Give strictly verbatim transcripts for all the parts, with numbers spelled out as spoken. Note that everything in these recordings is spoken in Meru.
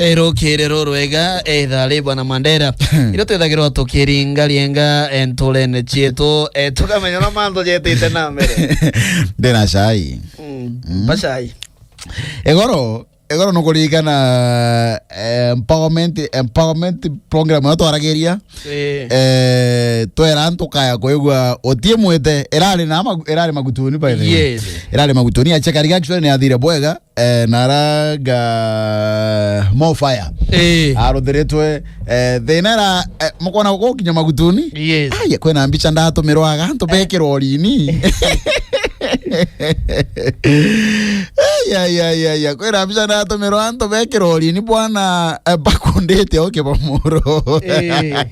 Erukire rurwega, eh, ithaa ri bwana Mandera. Irio twithagirwa tukiringa rienga, eh, nturene cietu, eh, tukamenya uria mantu jetite na mbere. Ndina cai. Mm, mm. Mba cai. Igoro, igoro nukuririkana, eh, empowerment, empowerment program iria twaragiria. Eh. Eh, twera antu kaya kwigua utie mwite, irari na magu-, irari magutuni by the way. Yes. Irari magutuni, acheka riga actually ni athire bwega. Eh, naraga more fire. Eh. Aruthiritwe, eh, thina era, eh, mukona gukinya magutuni? Yes. Ai, kwina mbica ndatumirwa aga antu be kirorini. Ai, ai, ai, ai, ai. Kwina mbica ndatumirwa antu be kirorini bwana, eh, bakundite o kibamuro. Eh.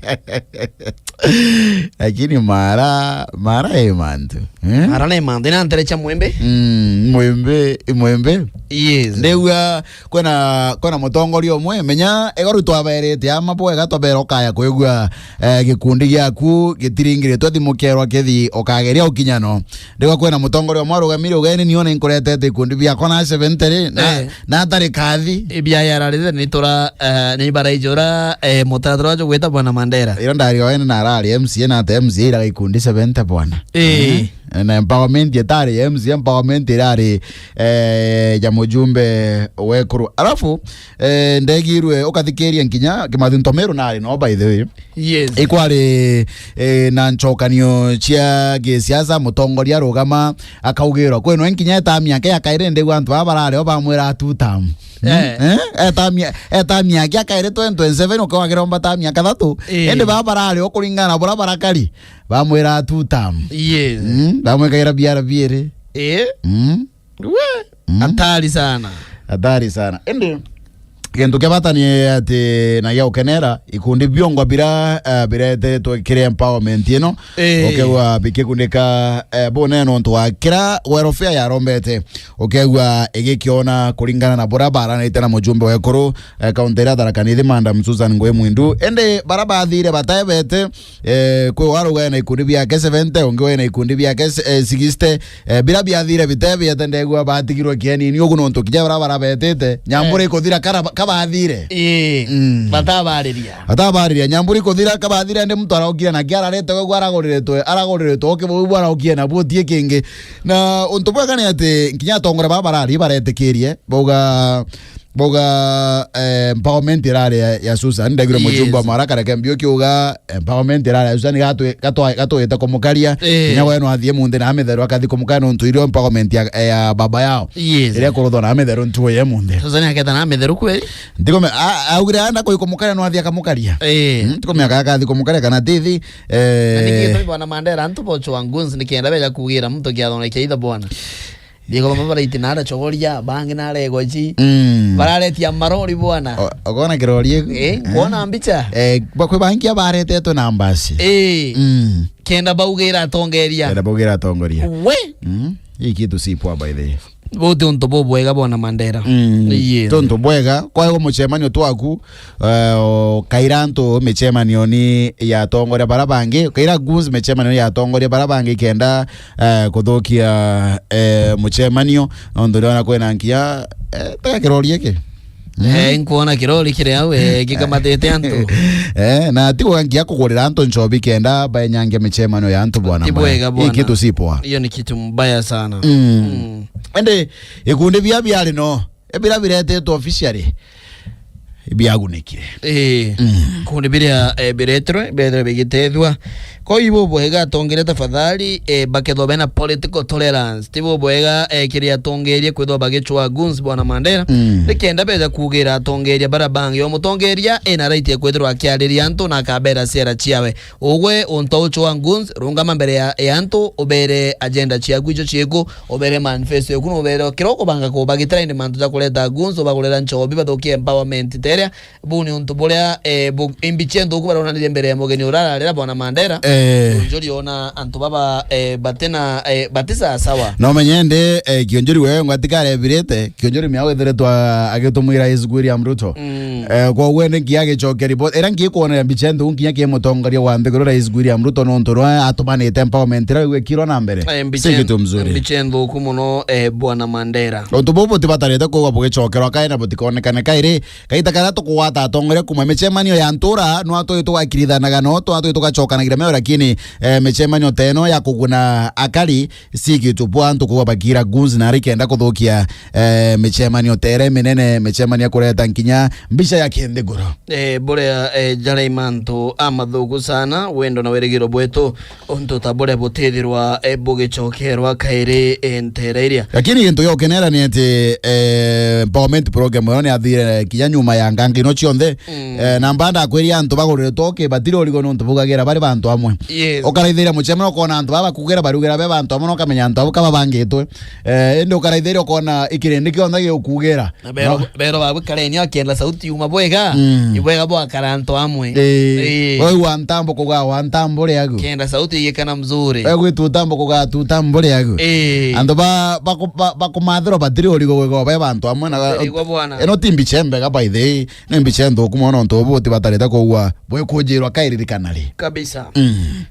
Lakini mara, mara e mantu. Eh? Mara ni mantu, ina ntere cia mwembe? Mm, mwembe, mwembe. Yes. Ndeua kwena, kwena mutongoria umwe, menya, egoru twaberete ama bwega twabera ukaya kwigua, eh, gikundi giaku gitiringiritwe thimu kerwa kithi ukageria ukinyano. Ndeua kwena mutongoria umwe arugamire ugeni nione nkuretete ikundi biakwa na seventy na, eh, na atari kathi. Ibia yararire ni tura, eh, ni baraijura, eh, mutaratara wa gwita bwana Mandera. Ira ndari oene na arari M C A na ate M C A iraga ikundi seventy bwana. Eh. Eh, na empowerment itari ya M C A, empowerment irari, eh, ya mujumbe wekuru. Alafu, eh, ndegirwe ukathikiria nkinya Kimathi Ntomeru nari no, by the way. Yes. Ikwari, eh, na nchokanio cia gisiasa, mutongoria arugama akaugirwa. Kwino nkinya eta miaka ya kairi ndigwa antu baba barari o bamwira two term. Mm? Eh. Eh? Eta mia-, eta miaka ya kairi twenty twenty-seven ukiwagira omba ta miaka thatu. Eh. Indi baba barari o kuringana na bura barakari. Bamwira two term. Yes. Mm, bamwikaira biara biiri. Eh? Mm. We. Mm. Hatari sana. Hatari sana. Indi gintu kia bata ni ati na gia gukenera ikundi biongwa bira, eh, biretetwe kiri empowerment ino. Eh. Ukegwa bikikundika, eh, bune nontu wa kira welfare yarombete. Ukegwa igikiona kuringana na bura baranite na mujumbe wekuru, eh, kaunti iria Tharaka Nithi, Madam Susan Ngui Mwindu. Indi bara bathire batebete, eh, kwi warugaya na ikundi biake seventy, ungi we na ikundi biake, eh, sixty, eh, bira biathire bitebiete ndegua batigirwe kienini ugu nontu kinya bara barabetete, nyambura, eh, ikuthira kara-, kabathire. Ii, mm, batabariria. Batabariria, nyambura ikuthira kabathire, ndi muntu araukire na kia ararete we gwa araguriritwe, araguriritwe, ukibu araukire na butie kingi. Na untu bwega ni ati kinya atongore baba barari baretikirie, bauga, bauga, eh, empowerment irari ya, ya Susan. Ndegire, yes, mujumbe wa Mwaraka reke mbio kiuga, empowerment irari ya Susan gatwi-, gatwa-, gatwite kumukaria. Eh. Kinya we no athie munthi na mitheru akathi kumukaria nontu irio empowerment ya, ya baba yao. Yes. Iria kuruthwa na mitheru ntuo ye munthi. Susan aketa na mitheru kweli? Ndikome, a-, augire anda kwi kumukaria no athie akamukaria. Eh. Mm, ndikome aka-, akathi kumukaria kana tithi, eh. Na niki gitumi bwana Mandera antu bochwa goons nikienda beja kugira muntu kiathone kia itha bwana. Ndiko bamwe baraiti nara chogoria, bangi nara egochi. Mm. Bararetia marori bwana. O-, okona kirori eku? Eh, eh, kwona mbicha? Eh, ba-, kwi bangi abaretetwe na mbasi. Eh. Mm. Kenda baugira atongeria. Kenda baugira atongeria. We? Mm. Hii kitu si poa by the way. Buti untu bubwega bwana Mandera. Mm. Yes. Ti untu bwega. Kwa hiyo muchemanio twaku, eh, ukaira antu michemanio ni ya atongoria bara bangi, ukaira goons michemanio ni ya atongoria bara bangi kenda, eh, kuthukia, eh, muchemanio, nontu ndiona kwina nkia, eh, tega kirori iki. Mm. Eh, nkuona kirori kiri au, eh, gikamatite antu. Eh, na ti kuga nkia kugurira antu nchobi kenda baenyange michemanio ya antu bwana. Ti bwega bwana. Hii kitu si poa. Hiyo ni kitu mbaya sana. Mm. Mm. Ende, ikundi bia biari no. Ebira biretetwe officially, biagunikire. Eh, mm, kundi biria, eh, biretirwe, biretirwe bigitethua. Kwa hiyo ibo bwega atongere tafadhali, eh, bakethwa bena political tolerance. Ti bo bwega, eh, kiri atongeria kwithwa bagichwa goons bwana Mandela. Mm. Nikenda beja kugira atongeria bara bangi. O mutongeria ena right ya kwithirwa akiariria antu na akabera siara ciawe. Ugwe untu ucho wa goons, rungama mbere ya, ya antu, ubere agenda ciaku icho cieku, ubere manifesto yaku, na ubere kira ukubanga kubagitira indi mantu ja kureta goons, ubagurira nchobi, bathukie empowerment teria. Buu ni untu buria, eh, bu-, imbichi nthuku baronanirie mbere ya mugeni urararira bwana Mandela. Eh. Kionjori ona antu baba, eh, batena, eh, bati sawa sawa. No menye ndi, eh, Kionjori wewe ngwatikare birite, Kionjori miao ithiritwa agitumwira Rais William Ruto. Mm. Eh, kwa uwe ni kia gicokia report. Era ngikwonera mbicha nthu nginya ki mutongoria wa nthiguru Rais William Ruto nontu rwa atumanite empowerment ira igwikirwa na mbere. Eh, mbicha si kitu mzuri. Mbicha nthuku muno, eh, Bwana Mandera. Untu bubu tibatarite kuwa bugicokerwa kaina butikonekane kairi. Kaita karia tukugwata atongoria kuma micemanio ya ntura, nwa twi tugakirithanaga no, twa twi tugacokanagira meo, lakini, eh, micemanio teno ya kuguna akari, si kitu bwa antu kuwa bakira goons na ari kenda kuthukia, eh, micemanio tere minene, micemanio ya kureta nkinya mbica ya kinthiguru. Eh, buria, eh, jarai mantu amathuku sana, wendo na wirigiro bwetu, untu ta buria butithirwa, eh, bugicokerwa kairi, eh, ntere iria. Lakini gintu giokenera ni ati, eh, empowerment program ino ni athire kinya nyuma ya nganga ino cionthe. Mm. Eh, na mbanda akwiria antu bagurire toke batiri urigo nontu bugagira bari bantu amwe. Yes. Ukaraithiria mucemano ukona antu baba kugira barugira be bantu amwe, no ukamenya antu abo kaba bangitwe. Eh, indi ukaraithiria ukona ikirindi kionthe gikugira. Na bero, no? Bero babu kareni akenda sauti yuma bwega. Mm. Ni bwega bwakara antu amwe. Eh. Eh. Wewe wa ntambo kuga wa ntambo ri agu. Kenda sauti igikana mzuri. Wewe gwitu utambo kuga tu tambo ri agu. Eh. Antu ba, ba, ba, bakumathirwa batiri urigo gwega be bantu amwe na. Igwa bwana. Eno ti mbicha mbega by the way. Ni mbicha nthuku mono ntu buti batarite kugwa bwe kujirwa kairirikana ri. Kabisa. Mm.